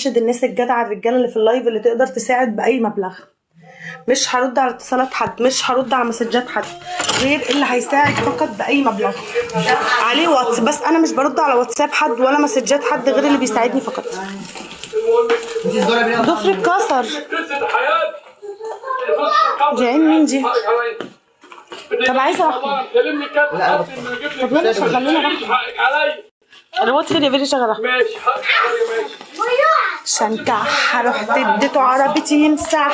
الناس الجدعه، الرجالة اللي في ال live اللي تقدر تساعد باي مبلغ. مش هرد على اتصالات حد، مش هرد على مسجات حد غير اللي هيساعد فقط باي مبلغ عليه واتس. بس انا مش برد على واتساب حد ولا مسجات حد غير اللي بيساعدني فقط. ضفري اتكسر. قصة حياة. دي عين مين دي؟ طب عايزة واحدة. كلمني كابتن انه يجيب لي طب يلا شغل لنا واحدة. حقك عليا. الواد فين يا فيري؟ شغل واحدة. ماشي، حقك عليا، ماشي. شنكحها، رحت اديته عربيتي يمسحها.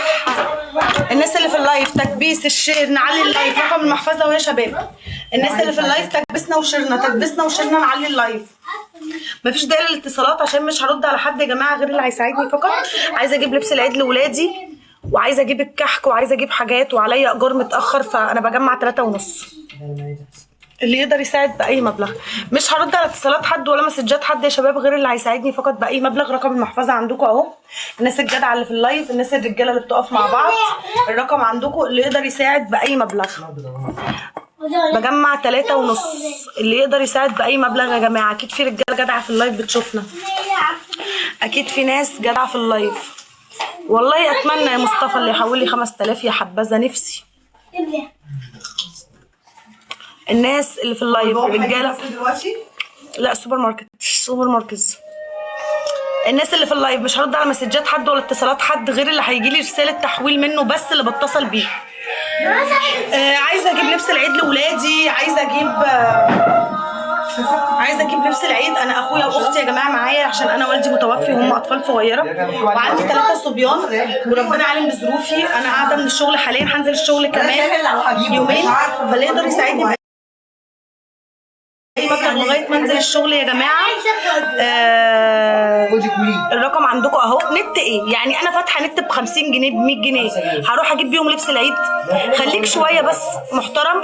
الناس اللي في ال live تكبيس ال share، نعلي ال live. رقم المحفظة ويا شباب. الناس اللي في ال live تكبسنا وشيرنا، تكبسنا وشيرنا، نعلي ال live. مفيش داعي للاتصالات عشان مش هرد على حد يا جماعة غير اللي هيساعدني فقط. عايزه اجيب لبس العيد لاولادي، وعايزه اجيب الكحك، وعايزه اجيب حاجات، وعليا ايجار متاخر، فانا بجمع 3.5. اللي يقدر يساعد باي مبلغ. مش هرد على اتصالات حد ولا مسجات حد يا شباب غير اللي هيساعدني فقط باي مبلغ. رقم المحفظة عندكم اهو. الناس الجدعه اللي في ال live، الناس الرجالة اللي بتقف مع بعض، الرقم عندكم. اللي يقدر يساعد باي مبلغ. بجمع 3.5. اللي يقدر يساعد باي مبلغ يا جماعه. اكيد في رجاله جدعه في ال live بتشوفنا، اكيد في ناس جدعه في ال live. والله اتمنى يا مصطفى اللي يحول لي 5000 يا حبذا نفسي. الناس اللي في ال live رجاله. دلوقتي؟ لا، سوبر ماركت، سوبر ماركت. الناس اللي في ال live مش هرد على مسجات حد ولا اتصالات حد غير اللي هيجي لي رسالة تحويل منه بس اللي بتصل بيه. عايزه اجيب لبس العيد لاولادي، عايزه اجيب لبس العيد. انا اخويا واختي يا جماعة معايا عشان انا والدي متوفي وهم اطفال صغيره، وعندي 3 صبيان، وربنا عالم بظروفي. انا قاعدة من الشغل حاليا، هنزل الشغل كمان يومين، فاللي يقدر يساعدني اي مبلغ لغاية ما انزل الشغل يا جماعه. الرقم عندكم اهو. نت ايه يعني؟ انا فاتحة نت ب 50 جنيه، ب 100 جنيه هروح اجيب بيهم لبس العيد؟ خليك شوية بس محترم،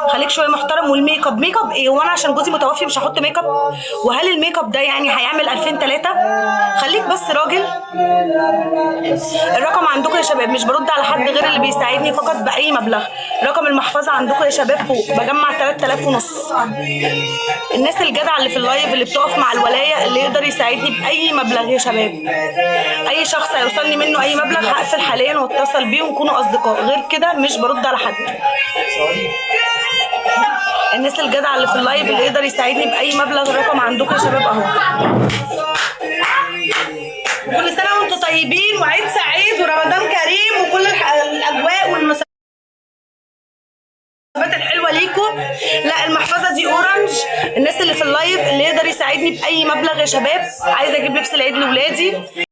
خليك شوية محترم. وال make up، make up ايه؟ وانا عشان جوزي متوفي مش هحط make up؟ وهل ال make up ده يعني هيعمل 2000 3؟ خليك بس راجل. الرقم عندكم يا شباب. مش برد على حد غير اللي بيساعدني فقط باي مبلغ. رقم المحفظة عندكم يا شباب فوق. بجمع 3500. الناس الجدعه اللي في ال live اللي بتقف مع الولايه، اللي يقدر يساعدني باي مبلغ يا شباب. اي شخص هيوصلني منه اي مبلغ هقفل حاليا واتصل بيه ونكونوا اصدقاء، غير كده مش برد على حد. الناس الجدعه اللي في ال live اللي يقدر يساعدني باي مبلغ، الرقم عندكم يا شباب اهو. كل سنة وانتم طيبين، وعيد سعيد، ورمضان كريم، وكل الاجواء والمناسبات الحلوة ليكم. لا، المحفظة دي اورنج. الناس اللي في ال live اللي يقدر يساعدني باي مبلغ يا شباب، عايزه اجيب لبس العيد لاولادي.